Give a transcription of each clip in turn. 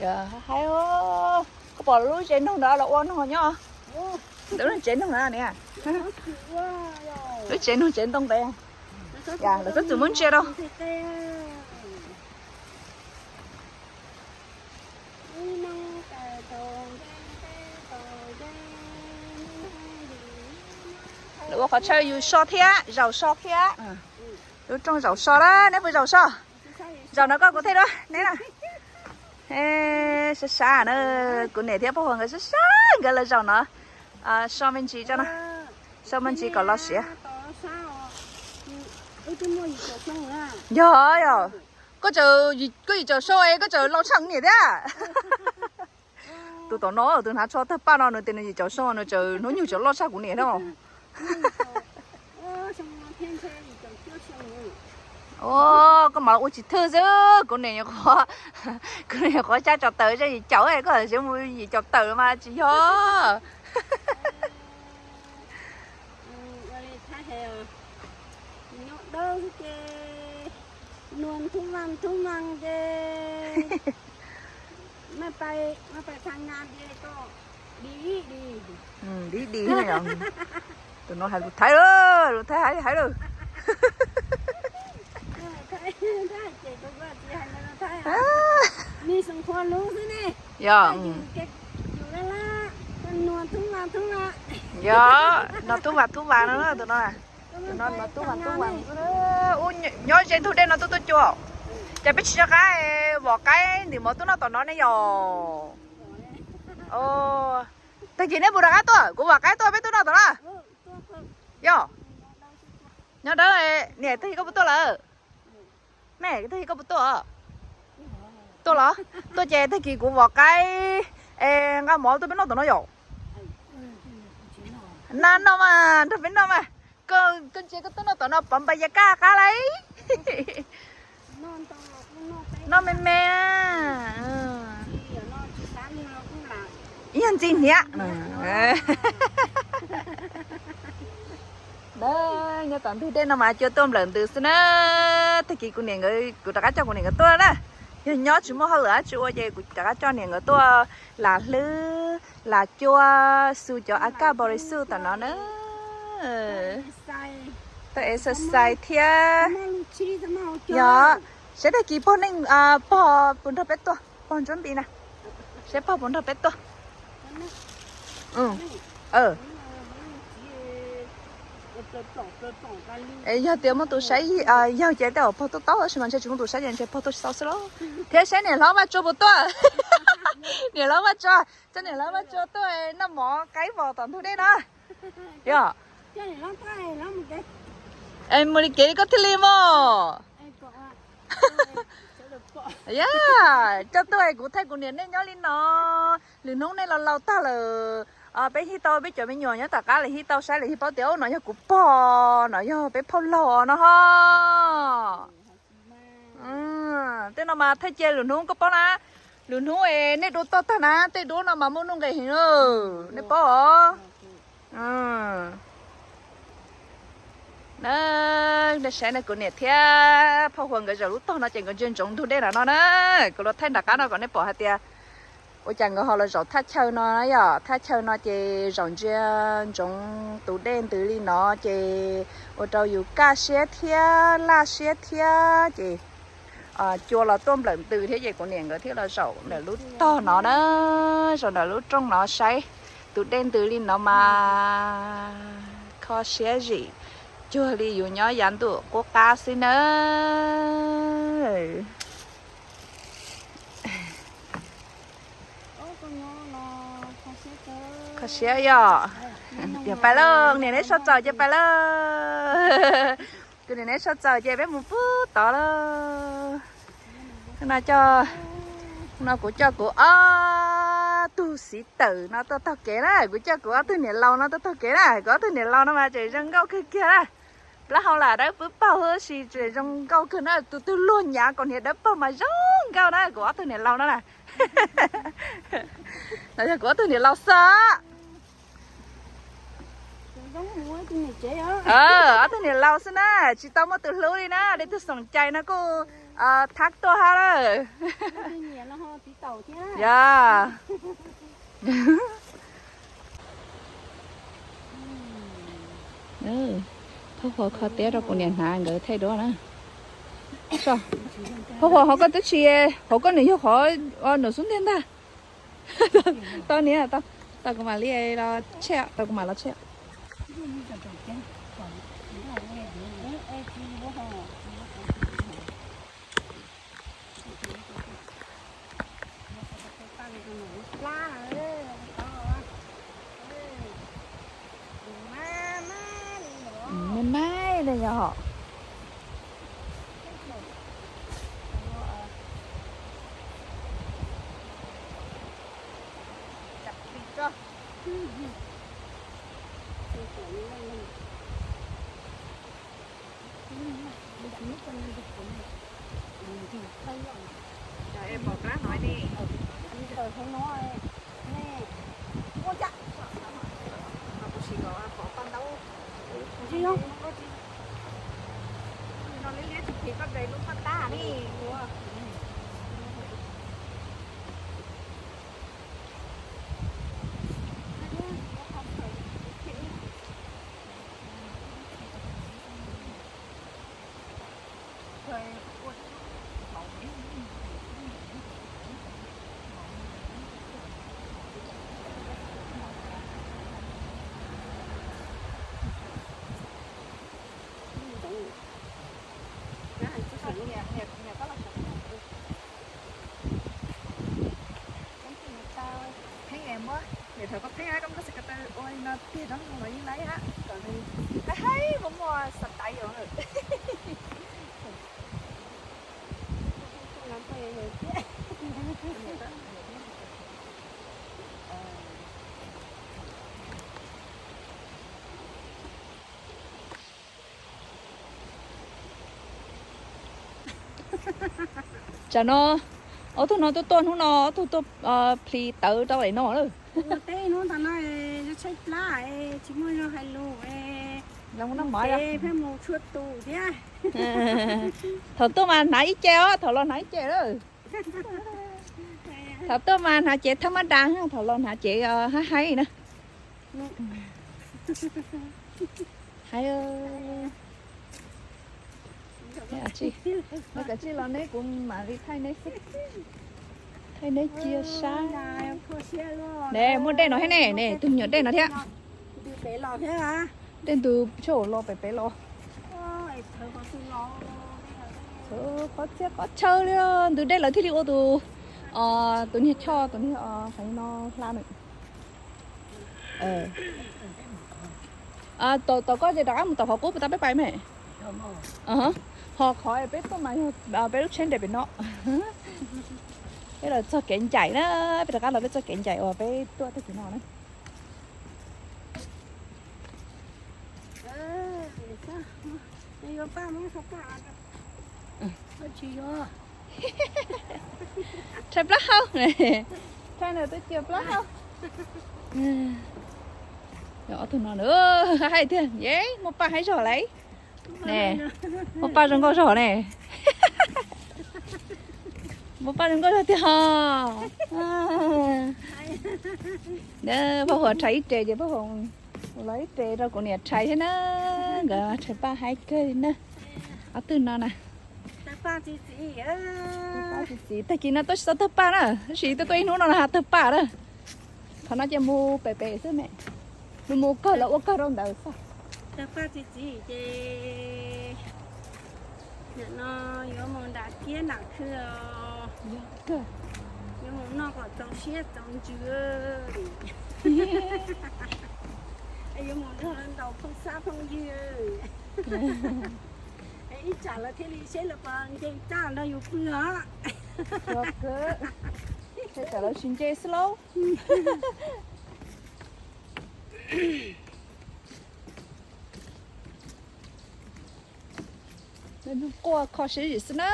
Yog hais, koj pom lub tsev noog ntawd los ua noog nyob. Ntawm lub tsev noog na niam. Lub tsev noog tsev ntoo ntawd. Yog lawv twb tsis muab ntsia rau. Lawv ua qhov chaw yus so thiab zaum so thiab. Lub rooj zaum so na, neb puas zaum so? Zaum no koj kuv thaij dua neb na. Sab sab na, kuv niam thiab Paj Huas nkawd sab sab nkawd los zaum no. So me ntsis tso na, so me ntsis kom los siav. Yog yog, koj tseem, koj yim caum so es koj tseem laus tshaj kuv niam thiab. Tus tom no tus hnav tsho tag paj no nws tias nws yim caum so nws tseem hnub nyoog tseem loj tshaj kuv niam thiab. Koj mas ua tsis thwj xwb, kuv niam, kuv niam qhuav xya caum tawm, yim caum koj tseem mus yim caum tawm mas tsis yog. Dib dib, tus no hais lus Thaib lawm, lus Thaib hais hais lawm. Yog, yog, no tub vas tub vas no, tus no, tus no no tub vas tub vas. Nyob ze ntug dej no tuaj tuaj cua, cas peb tsis nco qab vom qaib ntim mov tuaj noj tom no ne yog. Tag kis neb puas rov qab tuaj, kuv vom qaib tuaj peb tuaj noj tom no. Yog, nyob dawb, niam tag kis koj puas tuaj lawm? Me tag kis koj puas tuaj? Tuaj los? Tuaj ces tag kis kuv vom qaib es nqa mov tuaj peb noj tom no yom. Na noj mas, nrog peb noj mas. Koj ntsia koj tuaj noj tom no pov npa ya kaj qab lauj. Noj me me. Ib yog ntxi hniav. Nyob tom ntug dej no mas cua tuaj nplawm ntws xwb na. Tag kis kuv niam nkawd, kuv rov qab coj kuv niam nkawd tuaj na. Yog nyob tsis muaj hauj lwm dab tsi ua ces kuv rov qab coj niam nkawd tuaj lam hlwb, lam cua, xu cov a kaj npau li xu tom no na. Tuaj exercise thiab. Yog, saib tag kis pog neej, pog puas nrog peb tuaj, pog Ntsuab Npis na. Saib pog puas nrog peb tuaj. Yog tias muaj tus saib yawg ces tej zaum pog tuaj tau, tab sis mas ntshe tsis muaj tus saib ces ntshe pog tuaj tsis tau xwb lauj. Thiab saib niam hlob Vaj Tsua puas tuaj. Niam hlob Vaj Tsua, coj niam hlob Vaj Tsua tuaj noj mov qaib vos tom ntug dej no. Yog, mus li kev li koj thiaj li mog. Yog, coj tuaj kuv thaij kuv niam nej nyob li no. Lwm hnub nej los laus tag lawm, peb hij tau peb cov me nyuam nyob tom qab lawm hij tau saib lawm hij paub tias no yog kuv pog, no yog peb phauj laug no ho. Tej no mas thaij cia lwm hnub koj paub na. Lwm hnub es nej dua toj tag na, tej duab no mas muaj nuj nqis heev na, nej paub os. Nej saib na, kuv niam thiab Phauj Huas nkawd zaum lub tog no ces nkawd ntsia ntsoov ntug dej no no na. Kuv los thaij nram qab no kom nej pom hais tias ua cas nkawd ho los zaum thaj chaw no na yom. Thaj chaw no ces zaum ntsia ntsoov tus dej ntws li no ces ua rau yus kaj siab thiab laj siab thiab ces cua los tuaj nplawm ntws thiab ces kuv niam nkawd thiaj los zaum ntawm lub tog no na, zaum ntawm lub rooj no saib tus dej ntws li no mas kho siab zim cuag li yus nyob yav ntuj qub qab xwb na. Kho siab yom. Yog pais lauj, niam neb so txaus ces pais lauj. Kuv niam neb so txaus ces peb mus pub tod lauj. No, no kuv coj kuv ob tug xiv tawm no tuaj taug kev na, kuv coj kuv ob tug niam laus no tuaj taug kev na, kuv ob tug niam laus no mas tseem zoo nkauj kawg kiag na. Plaub hau lam dawb pwb paug tab sis tseem zoo nkauj kawg na, tus twg luag nyav kom niag dawb paug mas zoo nkauj na, kuv ob tug niam laus no na. No yog kuv ob tug niam laus xwb. Ob tug niam laus xwb na, tsis tau muaj tus hlub li na, li tus xoom cai no kuj thab tuaj hab lawm. Yog. Phauj Huas kho tiab rau kuv niam hnav nkawd thaij duab na. Phauj Huas, qhov koj twb tsis, qhov koj nws yog qhov nws xub ntiag ntag. Tau niam, tau, tau kuv mam li los tshem, tau kuv mam los tshem. Maj maj li yog. Pom kab no ne. Ua cas no kuv sim kom pom paj ntaub. No liab liab tsis phem koj de lub paj tab ne. Pheej muab, niam thaum koj pheej koj muab xav ko taw ua li no tiag rau los yeej laib hab, kom nws haib haib muaj muaj xav taiv os. Tsam no ob tug no tuaj tuaj hnub no, ob tug tuaj plhis tawv rau daim no lawm. Ua teb hnub ntawd no tshaib plab, tsis muaj zog hais lus, pheej mus tshua tus thiab. Thaum tuaj mas hnav ib ce os, thaum los hnav ib ce lawm. Thaum tuaj mas hnav cev thab mab das, thaum los hnav cev haib haib na. Haib. Neb kom tsij los neb kuv mam li thaij neb xwb. Thaij neb cia sab. Ne, muaj dej no thiab ne, ne tus me nyuam dej no thiab. Dej ntws tshaj los pem pem los. Qhov txhia qhov chaw li, ntws dej lawv thiaj li ua tus, tus niag choj tus niag no hla nws. Tom koj ces rov qab mus tom qhov qub puas tau peb pais me? Ho qhov peb tuaj mas yog peb lub tsheb nres pem no. Peb los txog kev ncaim na, peb rov qab los peb txoj kev ncaim uas peb tuaj tag kis no na. Rhais plaub hau, rhais nws twb cia plaub hau. Ob tug no na, haib tiag, muaj paj haib zog lauj. Ne, muaj paj zoo nkauj zog ne. Muaj paj zoo nkauj zog tiag ho. Paj Huas rhais ib re ces Paj Huas los ib re rau kuv niam rhais thiab na. Nkawd rhais paj haib kawg na. Ob tug no na. Tag kis no tuaj tsis tau tawg paj na, tab sis tuaj tuaj ib hnub no na tawg paj na. Qhov no ces mus pem pem xwb me, mus mus kawg los ua kawg rau ntawd xwb. Tawg paj txi txiv ces nim no yuav mus nram kiab nram khw os. Yuav mus noj kom txaus siab txaus ntsws. Yuav mus nrog ntaus phooj xab phooj ywg. Ib tsam lawv thiaj li seb lawv puas nce txaj nrog yus pw os. Seb tsam lawv tsis nce xwb lauj. Quaj kho siab zim xwb na.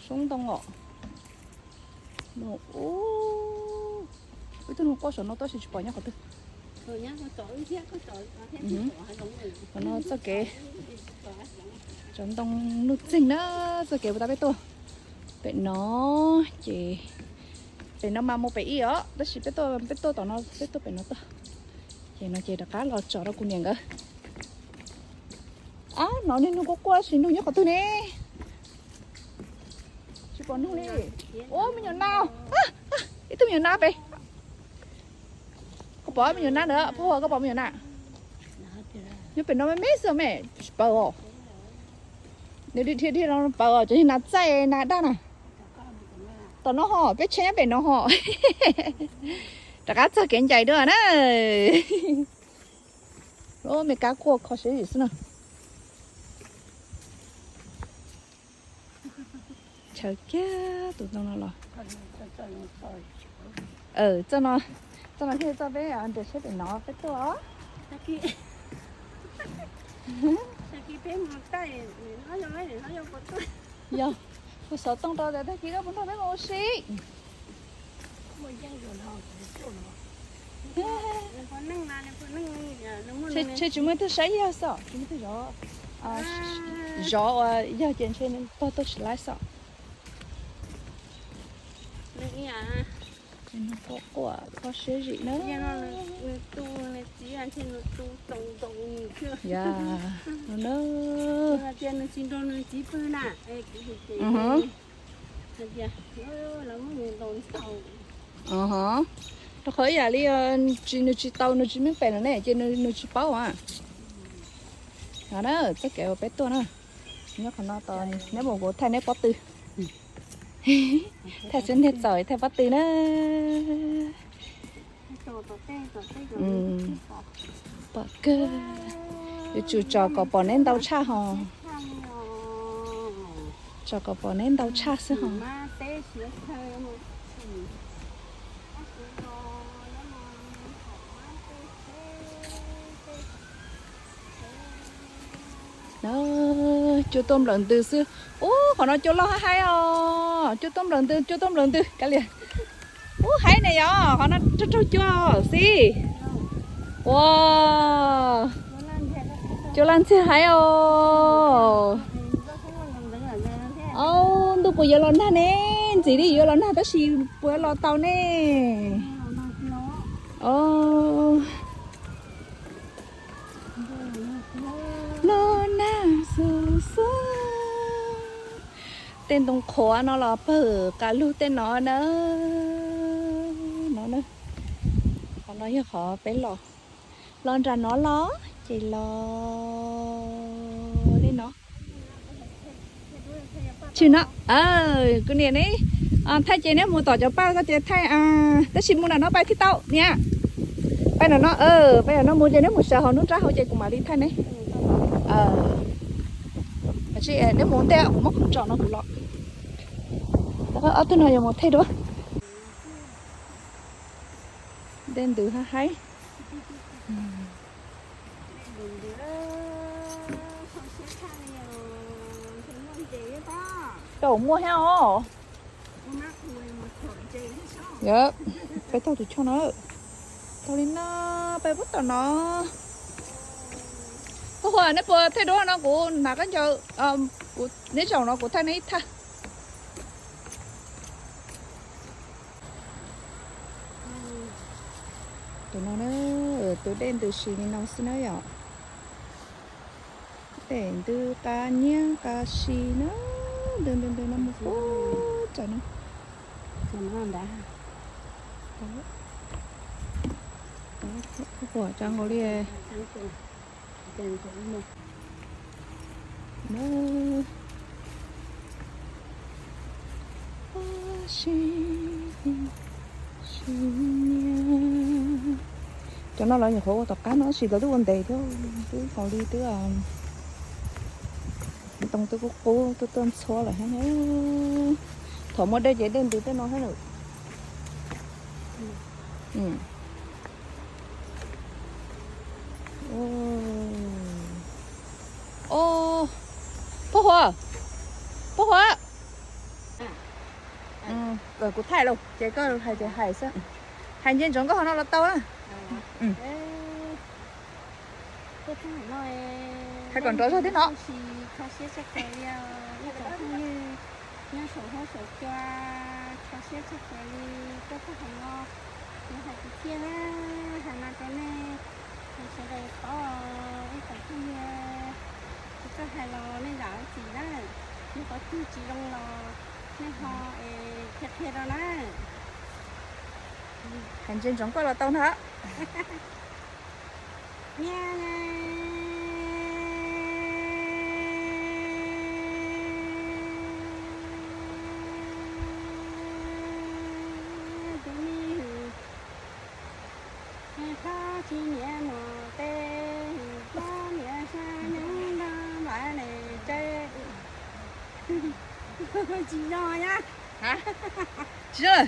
Soob ntoo os. Ib tug nug quaj saum no tab sis tsis pom nyob qhov twg. Qhov no txoj kev tsaus ntoo nuj txeeg na, txoj kev puag ta peb tuaj pem no, ces pem no mas mus pem ib os, tab sis peb tuaj, peb tuaj tom no, peb tuaj pem no tuaj. Ces no ces rov qab los tsom rau kuv niam nkawd. Ab, no niaj hnub quaj quaj tab sis nug nyob qhov twg ne? Tsis pom nug li. Ua me nyuam nas, ib tug me nyuam nas pem. Koj pom me nyuam nas ntawd, Phauj, koj pom me nyuam nas? Nyob pem no me me xwb me, tsis paws os. Nws dhia dhia dhia no paws os, cov niag nas txaij nas daj na. Tom no ho, peb tsheb nyob pem no ho. Rov qab txog kev ncaim dua na. Lub me kab quaj kho siab zim xwb na. Chaw kiag tus ntoo no los. Txoj no, txoj no thiaj txoj peb nres tsheb pem no peb tuaj os. Yog, kuv xov tooj rau tias tag kis koj puas nrog peb mus ua si. Tsis muaj tug saib yawg xwb, tsis muaj tug zov, zov uas yog ces ntshe pog tuaj tsis laib xwb. Quaj quaj kho siab zim na. Yog, no na. Rau qhov ib yam li tsis, nws tsis tau, nws tsis meej pem lawm ne ces nws tsis paub a. No na, txoj kev uas peb tuaj na, nyob qhov no tos neb mus kuv thaij neb pob tw. Thaij xwb ntiag txaus thaij pob tw na. Pom kawg. Yuav tsum tsom kom pom neb ntau tshaj ho. Tsom kom pom neb ntau tshaj xwb ho. Cua tuaj nplawm ntws xwb. Ub, qhov no cua loj haib os. Cua tuaj nplawm ntws, cua tuaj nplawm ntws kav liam. Ub, haib ne yom, qhov no raug raug cua xwb. Ua, cua laj ntxiag haib os. Au, ntuj puas yuav los nag ne? Ntxim li yuav los nag tab sis puas los tau ne? Los nag xu xu. Tej ntoo qhuav no los pawg qas lug tej no na. No na, qhov no yog qhov peb los, los nram no los ces los li no. Tsis no, kuv niam ne, thaij ces neb mus tom cov paj koj ces thaij, tab sis mus nram no pais thiaj tau niam. Pais nram no, pais nram no mus ces neb mus sawv hauv nruab nrab hauv ces kuv mam li thaij neb. Neb mus ua ntej kuv muab khoom tso no kuv los. Ob tug no yuav mus thaij dua. Dej ntws haib haib. Tau muaj thiab os. Yog, peb taug tus choj no. Taug li no, peb puag tom no. Koj Huas, neb puas thaij duab no kuv hnav khaub ncaws, kuv neb zaum no kuv thaij neb ib thaj. Tus no na, tus dej ntws si li no xwb na yom. Dej ntws qab nyiab qab si na, ntws ntws ntws no mus puag tom no. Huam tsa nkaus li. Cov no los nyuam qhuav ua tom qab no tab sis lawv twb ua ntev thiab, twb nkaus li twb ntoo twb qub qub tuaj tuaj ntxhua lawm thiab. Thaum muaj dej ces dej ntws tej no thiab lawm. Os, Paj Huam, Paj Huam, kuv thaij los ces koj hais ces hais xwb. Hais nce ntsoov koj qhov no los tau na. Hais kom nrov zog thiab no. Kho siab tshaj plaws li os ib tsoom phooj ywg nyob saum huab saum cua, kho siab tshaj plaws li. Tuaj txog qhov no, kuv hais kwv txhiaj na, hais mas rau nej sawv daws paub, ib tsoom phooj ywg, kuv txawj hais los nej zam txim na, yog qhov twg tsis zoo los nej ho es qhia qhia rau na. Hais ntsia ntsoov koj los tau ntag. Tsis nyiam mus tej, hwm, tsis nyiam sab nyob nrog npawg ne, tsev tsis zoo na. Tsis zoo.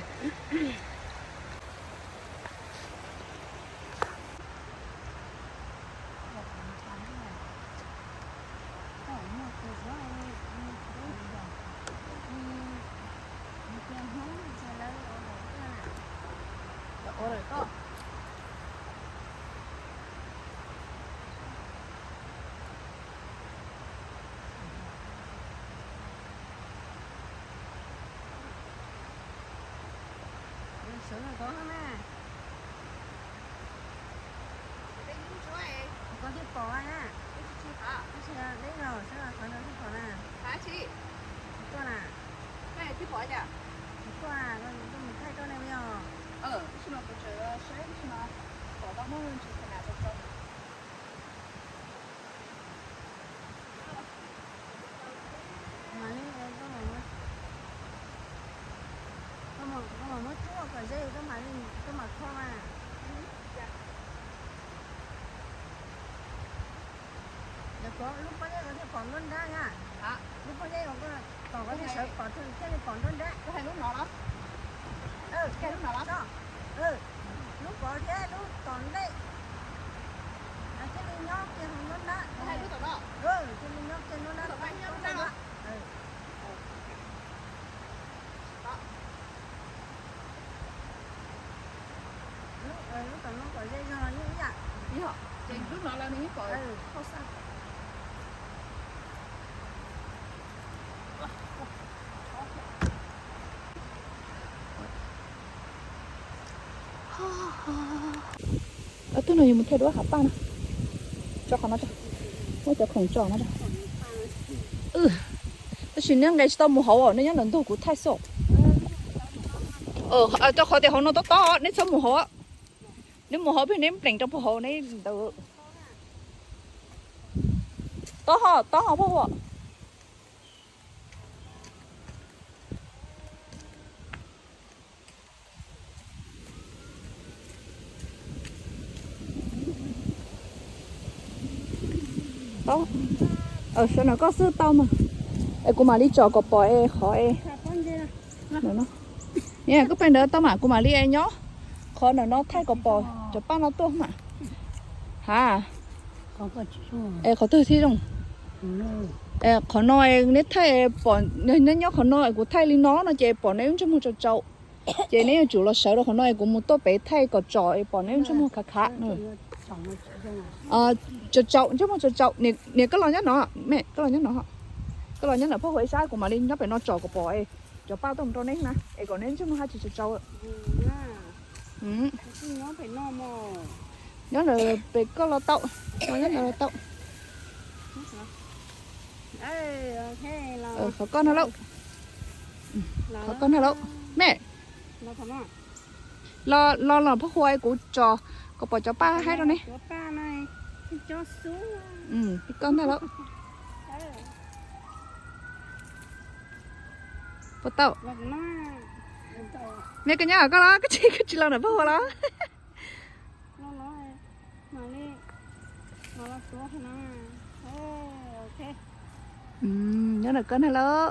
Sawv los koj na. Koj thiaj pom na. Tab sis deb zog sawv los qhov no thiaj pom na. Tsis tuaj na. Tsis tuaj, koj mus thaij rau nej os. Tab sis mas kuv tseem saib tab sis mas pom tau muaj ntsis khas nas rau rau. Koj mam muab tsuj kom ze koj mam kho mas. Lub pob zeb ko thiaj pom nruab nrab na. Lub pob zeb ko tom ko thiaj sawv pom thiaj li pom nruab nrab. Lub pov thiab lub tom ntej thiaj li nyob kiag hauv nruab nrab. Thiaj li nyob kiag nruab nrab. Lub tom no kom ze zog los yeej ib yam. Ces lub no los nws yeej pom hauj xaj. Ob tug no yus mus thaij duab hav paj no. Tso qhov no tso. Muab cov khoom tso no tso. Tab sis neb nqes tsis tau mus hauv, neb nyob ntawm ntug kuv thaij xwb. Rau qhov tias hauv no tob tob, neb txhob mus hauv. Neb mus hauv pheej neb plees rau puag hauv neb ntawd. Tob ho, tob ho puag hauv. Sawv ntawm koj xwb tau mas. Es kuv mam li tsom kom pom es qhov es. Koj pem ntawd tau mas kuv mam li es nyob qhov ntawm no thaij kom pom cov paj no tuaj mas. Ha. Es qhov twg thiaj zoo? Qhov no neb thaij pom, neb nyob qhov no es kuv thaij li no no ces pom neb lub ntsej muag tsaus tsaus. Ces neb yuav tsum los sawv rau qhov no es kuv mus tuaj pem thaij kom tsom es pom neb lub ntsej muag khav khav. Tsaus tsaus, ntsej muag tsaus tsaus. Niam koj los nyob no, me koj los nyob no. Koj los nyob ntawm phaj huam ib sab kuv mam li nyob pem no tsom kom pom es cov paj tuaj mus rau neb na es kom neb ntsej muag haj tsis tsaus tsaus. Nyob ntawm pem koj los tau, nyob ntawd los tau. Qhov koj no lauj. Qhov koj no lauj. Me, los los los phaj huam kuv tsom kom pom cov paj haib rau neb. Koj ntag lauj. Puas tau? Me koj nyob koj los, koj tsis, koj tsis los ntawm phaj huam los? Nyob ntawm koj ntag lauj.